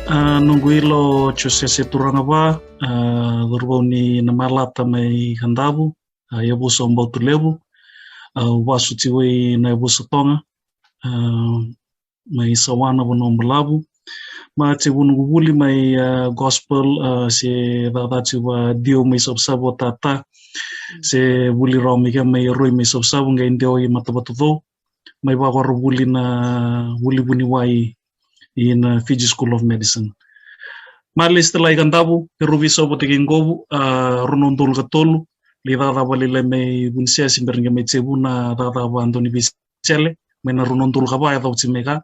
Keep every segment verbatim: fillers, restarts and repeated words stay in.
A, noqu ilo o Josese Turagava, a, cauravou ni Namalata mai Kadavu, a, yavusa o Bautulevu, a, au vasu tiko ina yavusa Toga, a, mai Sawana, Vanuabalavu. Mai Tevu noqu vuli mai, a, Gospel, a, se cakacaka tiko vakaDio mai Savusavu o tata. Se vuli rawa mai kea mai Roi mai Savusavu, qai deo i Matavatucou. Mai vakaro vuli na vuli vuniwai ina Fiji School of Medicine. Mai Lesitala i Kadavu, e rau veisau vata kei Qovu, a, rua na udolu ka tolu, lai cakacaka vakalailai mai Vunisea, se bera ni qai mai Tevu na cakacaka vakadua ni veisele, mai na rua na udolu ka va e cau tiko mai ka,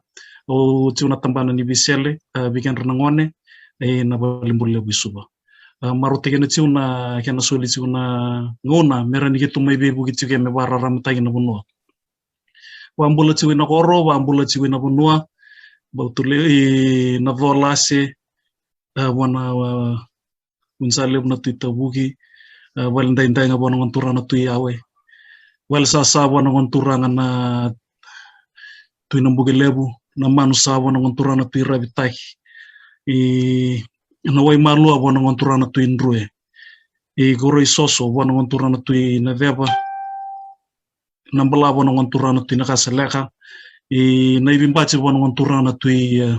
au tiko na tabana ni veisele, a, vei kedra na gone, ina valenibula levu i Suva. A, marautaki kina tiko na kena soli tiko na gauna, me rawa ni keitou mai veivuke tiko me vakararamataki na vanua. Vakabula tiko ina koro, vakabula tiko ina vanua, Bautule, i Nacola se, a, vua na, a, Vunisalevu na Tui Tavuki, a, Valedaidai ga vua na gone turaga na Tui Yawe. Valesasa vua na gone turaga na Tui Nabukelevu, Namanusasa vua na gone turaga na Tui Ravitaki. I Nawaimalua vua na gone turaga na Tui Drue. I Koroisoso vua na gone turaga na Tui Naceva. Nabala vua na gone turaga na Tui Nakasaleka. I Naivibati vua na gone turaga na Tui, e,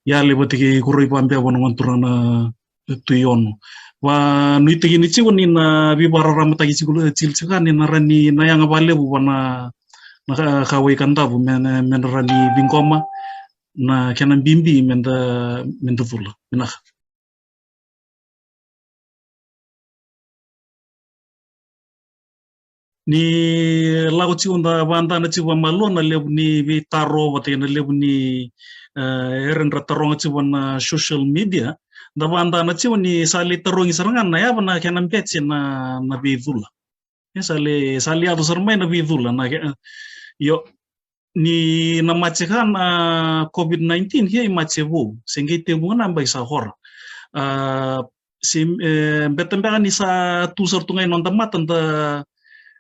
Yale vata kei Koroivabea vua na gone turaga na Tui Ono. Vanuitaki ni tiko ni na veivakararamataki tiko, e, tiko, tiko ka ni na rawa ni na yaga vakalevu vua na, na ka, kauwai Kadavu me, me, me na rawa ni ciqoma na kena bibi me da, me da cula. Vinaka. Ni lako tiko da vakadana tiko vakamalua na levu ni veitaro vata kei na levu ni, e, era dra taroga tiko na social media, da vakadana tiko ni sa lai tarogi sara ga na yava na kena bete na, na veicula. E sa lai, sa lai yaco sara mai na veicula na ke-, io, ni na mace ka na COVID nineteen, ke i mace vou, se qai tevu ga na yabaki sa kora. A, se, e, beta beka ni sa tu sara tu ga i noda mata, da,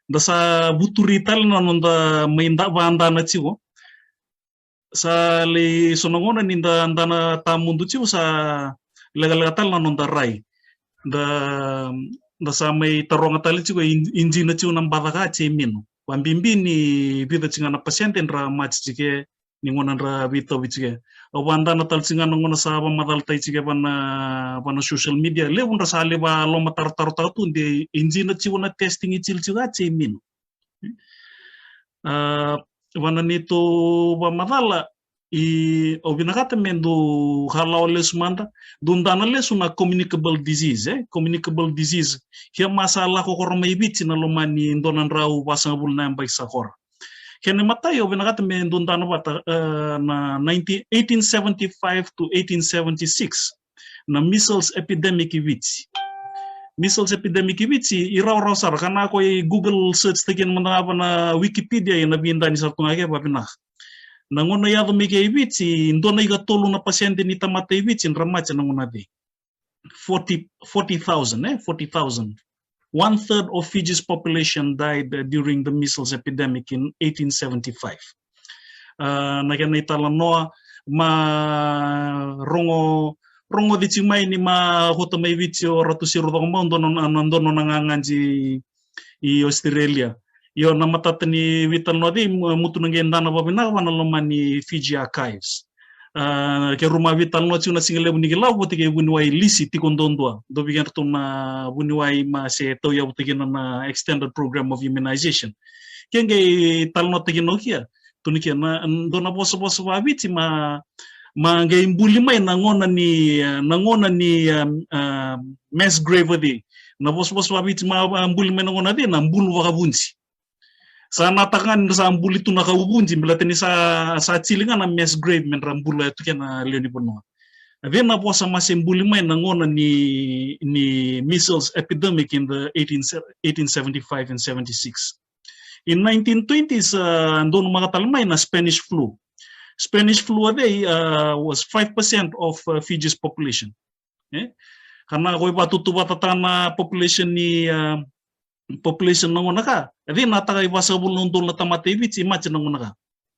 da sa vuturi tale na noda mai da, vakadana tiko. Sa lai so na gauna ni da, da na tamudu tiko sa lekaleka tale na noda rai. Da, da sa mai taroga tale tiko i, i dina tiko na baca ka se mino. Vabibi ni vica tiko ga na pasede dra mace tiko ni gauna dra veitauvi tiko. Au vakadana tale tiko ga na gauna sa vakamacalataki tiko vana, vana social media. Levu dra sa lai vakalomatarotarotaka tu de i dina tiko na testing i cili tiko ka se mino. A, vana neitou vakamacala, i, au vinakata me dou kalawa lesu mada, dou dana lesu na communicable disease, e? Communicable disease. Ia ma sa lako kora mai Viti na loma ni dua na drau vasagavulu na yabaki sa kora. Kena imatai au vinakata me dou dana vata, e, na nineteen, eighteen seventy-five to eighteen seventy-six. Na measles epidemic i Viti. Measles epidemic i Viti, i rawarawa sara, ka na ko i Google search taki na mada ga vana Wikipedia, ena vidani sara tu ga ke vavinaka. Na gauna yaco mai ke i Viti, dua na ikatolu na pasede ni tamata i Viti dra mace na gauna cei. Forty, forty thousand, e? Forty thousand. One third of Fiji's population died, uh, during the measles epidemic in eighteen seventy-five. A, na kena italanoa, ma rogo, rogoci tiko mai ni ma kauta mai Viti o Ratu Siro Cokamau, dua na, na, dua na nona gagadi i Australia. Io, na matata ni veitalanoa cei, mu-, mutu na qai dana vavinaka vana loma ni Fiji Archives. A, keirau ma veitalanoa tiko na siga levu ni Kilau vata kei vuniwai Lisi tiko duadua. Dua vei kedratou na vuniwai ma se tauyavutaki na, na extended program of immunization. Ke qai talanoataki na okia, tu ni ke na, dua na vosavosa vaviti ma, ma qai buli mai na gauna ni, na gauna ni, um, um, mass grave o cei. Na vosavosa vaviti ma, ma buli mai na gauna cei, na bulu vakavudi. Sa na taka ga ni sa buli tu na kau vudi, baleta ni sa, sa cili ga na mass grave me dra bula tu kina lewe ni vanua. Cei na vosa ma se buli mai na gauna ni, ni measles epidemic in the eighteen, eighteen seventy-five and seventy-six. In nineteen twenties, uh, donumaka tale mai na Spanish flu. Spanish flu o cei, uh, was five percent of, uh, Fiji's population. E? Ka na ko i vatutuvatata na population ni, uh, population na gauna ka. E cei na taka i vasagavulu na udolu na tamata i Viti i mace na gauna ka.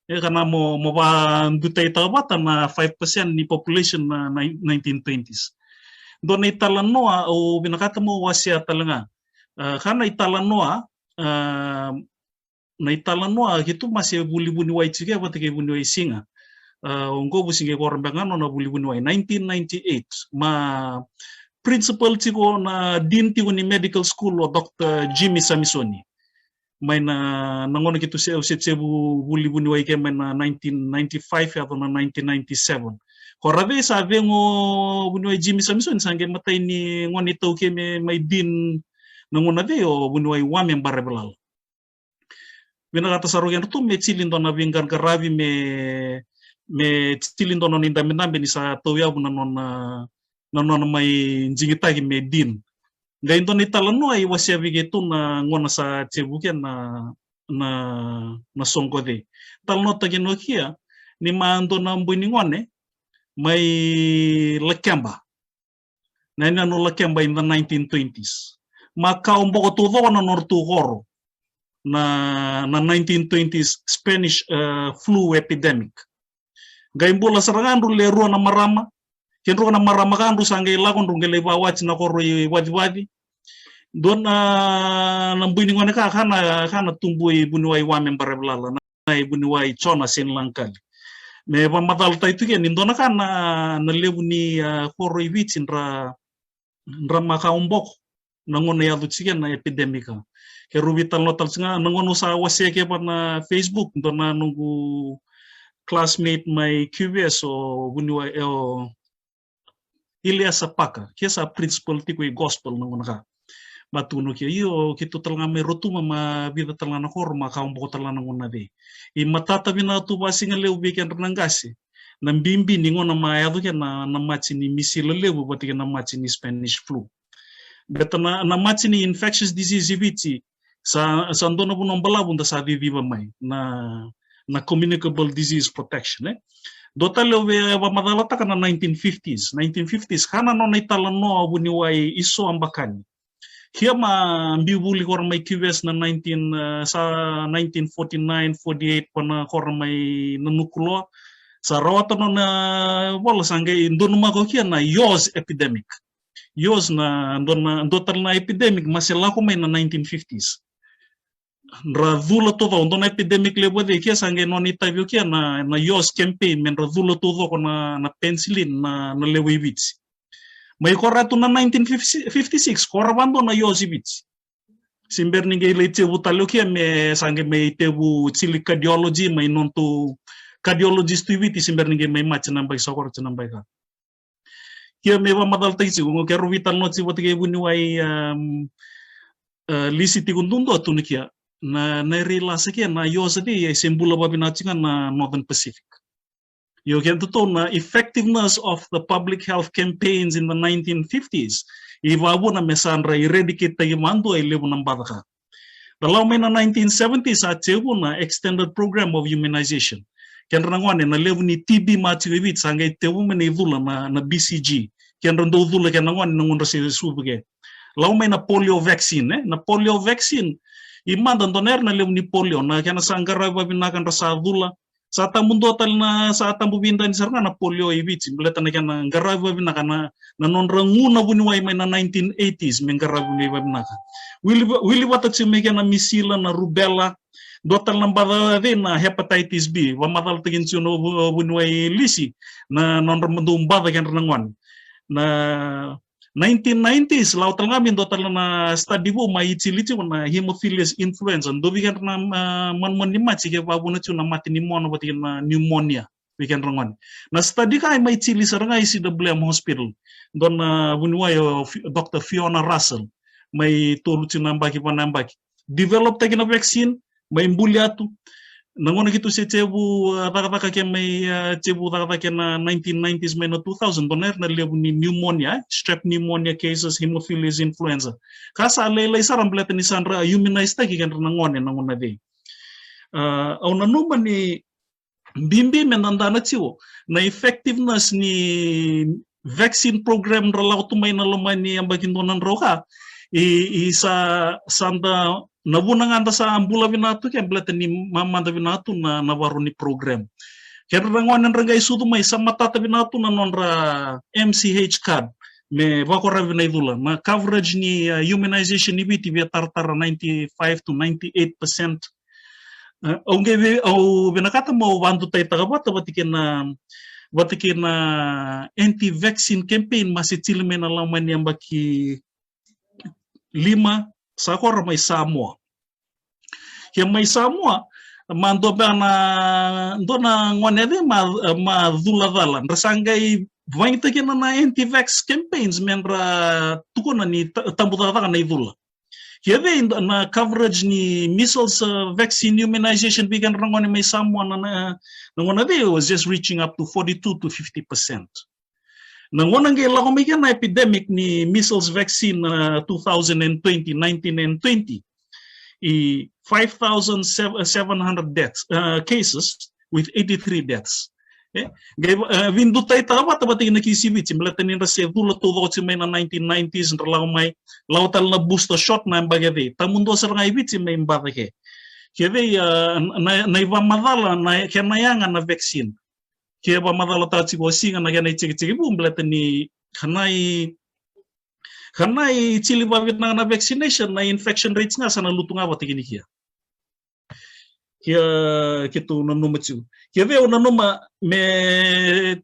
E ka na mo, mo vadutaitaka vata na five percent ni population na, na nineteen twenties. Dua na italanoa au vinakata mo wasea tale ga. A, ka na italanoa, a, na italanoa keitou mase vuli vuniwai tiko vata kei vuniwai Siga. A, oqo vusi qai koro beka ga nona vuli vuniwai, nineteen ninety-eight. Ma principal tiko na dean tiko ni medical school o Doctor Jimmy Samisoni. Mai na, na gauna keitou se, au se, se vu, vuli vuniwai ke mai na nineteen ninety-five yaco na nineteen ninety-seven. Ko ra vei sa vego vuniwai Jimmy Samisoni, sa qai matai ni gone iTaukei me mai dean na gauna vei o vuniwai Wame Baravilala. Vinakata sara o kedratou me tili dua na veiqaraqaravi me, me tili dua na nona idabedabe ni sa tauyavu na nona, na nona mai jigitaki me dean. Qai dua na italanoa i wasea vei keitou na gauna sa tevu ke na, na, na soqo cei. Talanoataki nokia ni ma dua na boi ni gone mai Lakeba. Na yanuyanu Lakeba in the nineteen twenties. Ma ka o boko taucoko na nodratou koro na, na nineteen twenties Spanish, uh, flu epidemic. Qai bula sara ga dru le rua na marama, ke dru na marama ka dru sa qai lako dru qai lai vawati na koro i Vacivaci. Dua na, na bui ni gone ka, ka na, ka na tubu i vuniwai Wame Baravilala, na, na i vuniwai Jona Senilankali. Me vamacalataki tu ke ni dua na ka na, na levu ni, a, koro i Viti dra, dra maka o boko na gauna e yaco tiko na epidemic. Ke rau veitalanoa tale tiko ga na gauna au sa wasea ke va na Facebook, dua na noqu classmate mai Q V S o vuniwai, e o Iliasa Paka, ke sa principal tiko i Gospel na gauna ka. Ma tukuna ke, io, keitou tale ga mai Rotuma ma vica tale ga na koro ma ka o boko tale ga na gauna cei. I matata vinaka tu vasiga levu vei kedra na qase. Na bibi ni gauna ma yaco ke na, na maji ni misila levu vata ke na maji ni Spanish flu. Beta na, na maji ni infectious disease i Viti, sa, sa dua na vanua balavu da sa ciciva mai na, na communicable disease protection, e. Dua tale au via vamacalataka na nineteen fifties. Nineteen fifties, ka na nona italanoa vuniwai Iso Abakani. Kia ma biu vuli kora mai Q V S na nineteen, e, sa nineteen forty-nine, forty-eight, pa na kora mai na nukuloa. Sa rawata nona vola sa qai donumaka o kia na Yaws epidemic. Yaws na dua na, dua tale na epidemic ma se lako mai na nineteen fifties. Dra cula taucoko, dua na epidemic levu a cei kia sa qai nona itavi o kia na, na Yaws campaign, me dra cula taucoko na, na penicillin na, na levu i Viti. Mai kora tu na nineteen fifty-six, kora vadua na Yaws i Viti. Se bera ni qai lai tevu tale o kia me sa qai mai tevu tili cardiology, mai nodratou cardiologist tu i Viti, se bera ni qai mai maji na bai sa kora tu na bai ka. Ia me vamacalataki tiko, qo keirau veitalanoa tiko vata kei vuniwai, um, uh, Lisi tiko duadua tu na kia. Na, na ira i lasa kia, na Yaws a cei e se bula vavinaka tiko ga na Northern Pacific. Io, keda tou na effectiveness of the public health campaigns in the nineteen fifties. I vavuna me sa dra eradicate-taki vadua e levu na baca ka. Da lako mai na nineteen seventies, a tevu na extended program of immunization. Kedra na gone, na levu ni T B ma tiko i Viti, sa qai tevu mai na icula na, na B C G. Kedra dau cula kei na gone na gauna se sucu ke. Lako mai na polio vaccine, e? Na polio vaccine, i mada dua na era na levu ni polio, na kena sa qaravi vavinaka dra sa cula. Sa tabu dua tale na, sa tabu vidani sara ga na polio i Viti, baleta na kena qaravi vavinaka na, na nodra gu na vuniwai mai na nineteen eighties, me qaravi mai vavinaka. Wili, wili vata tiko mai kena misila, na rubella, dua tale na baca cei na hepatitis B, vamacalataki tiko na vu-, vuniwai Lisi, na nodra dau baca kedra na gone. Na nineteen nineties, lako tale ga mai dua tale na study vou mai Italy tiko na hemophilus influenza. Dua vei kedra na, a, manumanu ni maji ke vavuna tiko na mate ni mona vata kei na pneumonia vei kedra gone. Na study ka e mai Italy sara ga i C W M Hospital. Dua na vuniwai o Fi-, Doctor Fiona Russell. Mai tolu tiko na yabaki, va na yabaki. Develop-taki na vaccine, mai buli atu. Na gauna keitou se tevu, a, cakacaka ke mai, a, tevu cakacaka ke na nineteen nineties mai na two thousand, dua na era na levu ni pneumonia, e? Strep pneumonia cases, hemophilus influenza. Ka sa lailai sara baleta ni sa dra immunize-taki kedra na gone na gauna cei. A, au nanuma ni bibi me dadana tiko na effectiveness ni vaccine program dra lako tu mai na loma ni yabaki dua na drau ka. I, i sa, sa da na vuna ga da sa bula vinaka tu ke, baleta ni mamada vinaka tu na, na vakarau ni program. Kedra gone dra qai sucu mai, sa matata vinaka tu na nodra M C H card me vakoravi na icula. Na coverage ni, uh, immunization i Viti via taratara ninety-five to ninety-eight percent. Uh, au qai vei, au vinakata meu vakadutaitaka vata, vata kei na, vata kei na anti-vaccine campaign mai Sicily mai na loma ni yabaki lima, sa kora mai Samoa. Ke mai Samoa, ma dua beka na, dua na gone yaco mai, ma cula cala. Dra sa qai vakayagataki kina na anti-vax campaigns me dra tukuna ni ta-, tabu cakacaka na icula. Ke vei na coverage ni measles, uh, vaccine immunization vei kedra na gone mai Samoa na, na, na gauna vei was just reaching up to forty-two to fifty percent. Na gauna qai lako mai kina na epidemic ni measles vaccine, uh, two thousand and twenty, nineteen and twenty, i five thousand seven hundred deaths, uh, cases with eighty-three deaths. E, qai, uh, vakadutaitaka vata, vata kei na kisi i Viti, baleta ni dra se cula taucoko tiko mai na nineteen nineties, dra lako mai, lako tale na booster shot na yabaki e vei. Tamudua sara ga i Viti mai baca ke. Ke vei, uh, na, na ivakamacala, na, kena yaga na vaccine. Ke vakamacalataka tiko o Siga na kena itikitiki vou, baleta ni ka na i, ka na itikitiki vakavinaka na vaccination, na infection rates ga sa na lutu ga vata kei na kea. Ke, keitou nanuma tiko. Ke vei au nanuma me,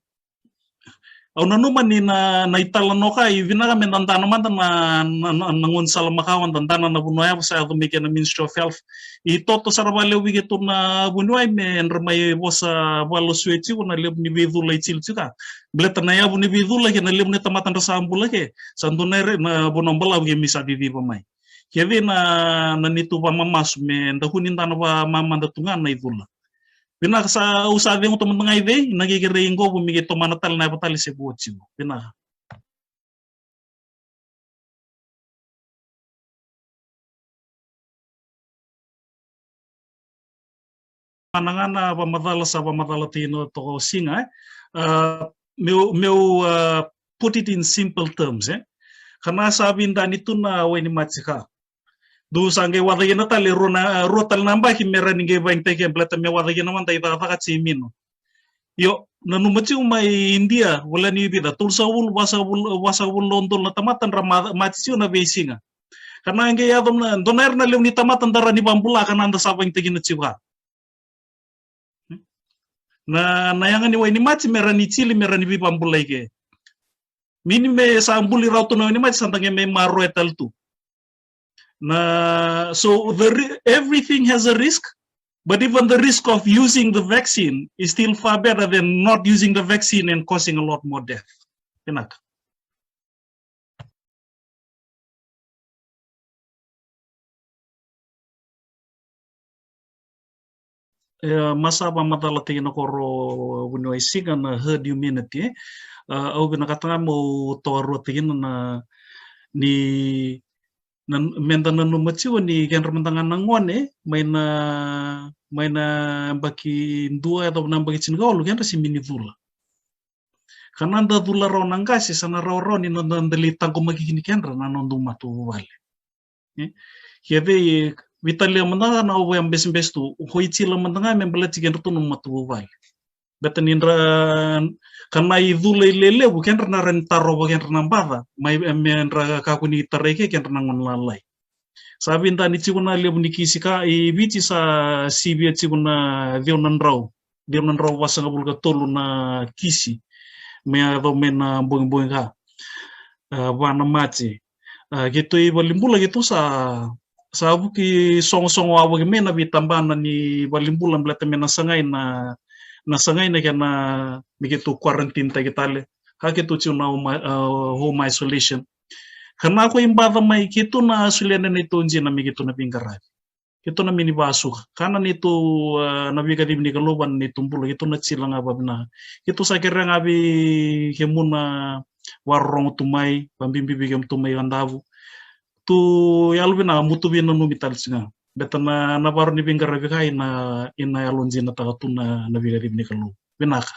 au nanuma ni na, na italanoa ka i vinaka me da dana mada na, na, na, na gaunisala makawa, da dana na vanua yavu sa yaco mai kei na Ministry of Health. I toto sara vakalevu vei keitou na vuniwai me dra mai vosa vakalosuya tiko na levu ni veicula i Sicily tiko. Baleta na yavu ni veicula ke, na levu ni tamata dra sa bula ke, sa dua na ira na vanua balavu ke me sa ciciva mai. Ke vei na, na neitou vakamamasu me da kua ni dana vakamamada tu ga na icula. Vinaka, sa, au sa cegu tu mada ga i vei, na qai kerei qo vou me qai tomana tale na yava tale se vo tiko. Vinaka. Mana ga na vakamacala sa vakamacalataki na toka o Siga, e. Uh, meu, meu, uh, put it in simple terms, e. Ka na sa vidani tu na wainimate ka. Dou sa qai waca kina tale rua na, rua tale na yabaki me ra ni qai vakayagataki, baleta me waca kina mada i cakacaka se i mino. Io, nanuma tiko mai Idia, voleka ni vica, tolusagavulu, vasagavulu, vasagavulu na udolu na tamata dra ma-, mate tiko na veisiga. Ka na qai yaco na, dua na ira na levu ni tamata da ra ni vakabula ka na da sa vakayagataki kina tiko ka. Na, na yaga ni wainimate me ra ni Sicily, me ra ni veivakabulai ke. Mini me sa buli rawa tu na wainimate, sa da qai mai maroroya tale tu. Na, so the ri-, everything has a risk, but even the risk of using the vaccine is still far better than not using the vaccine and causing a lot more death. Vinaka. E, ma sa vakamacalataki na koro vuniwai Siga na herd immunity. A, au vinakata ga meu tokaruataki na, na, ni, na, me da nanuma tiko ni kedra mada ga na gone mai na, mai na yabaki dua yacova na yabaki tinikawalu, kedra se mini cula. Ka na da cula rawa na qase, sa na rawarawa ni na da, da lai taqomaki kina kedra na noda matavuvale. E? Ke vei, veitalia mada ga na au vakabesebese tu, o i Sicily mada ga me baleti kedra tu na matavuvale. Baleta ni dra, ka na icula i lelevu, kedra na ra ni tarova kedra na baca, mai, me dra kakua ni tarai ke, kedra na gone lalai. Sa vidani tiko na levu ni kisi ka i Viti, sa sivia tiko na ciwa na drau, ciwa na drau vasagavulu ka tolu na kisi me yaco mai na bogibogi ka, a, va na mate. A, keitou i valenibula keitou sa, sa vuki sogosogo wavoki mai na veitabana ni valenibula, baleta me na sagai na, na sagai na kena, me keitou quarantine taki tale. Ka keitou tiko na home, a, home isolation. Ka na ko i baca mai keitou na solia na neitou dina me keitou na veiqaravi. Keitou na mini vasuka. Ka na neitou, a, na veikacivi ni Kalou vua na neitou bula, keitou na Sicily ga vavinaka. Keitou sa kerea ga vei kemuni na vakarorogo tu mai, vabibi vei kemuni tu mai Kadavu. Tu yalovinaka, mo tu veinanumi tale tiko ga. Baleta na, na vakarau ni veiqaravi ka i na, i na yalodinataka tu na, na veikacivi ni Kalou. Vinaka.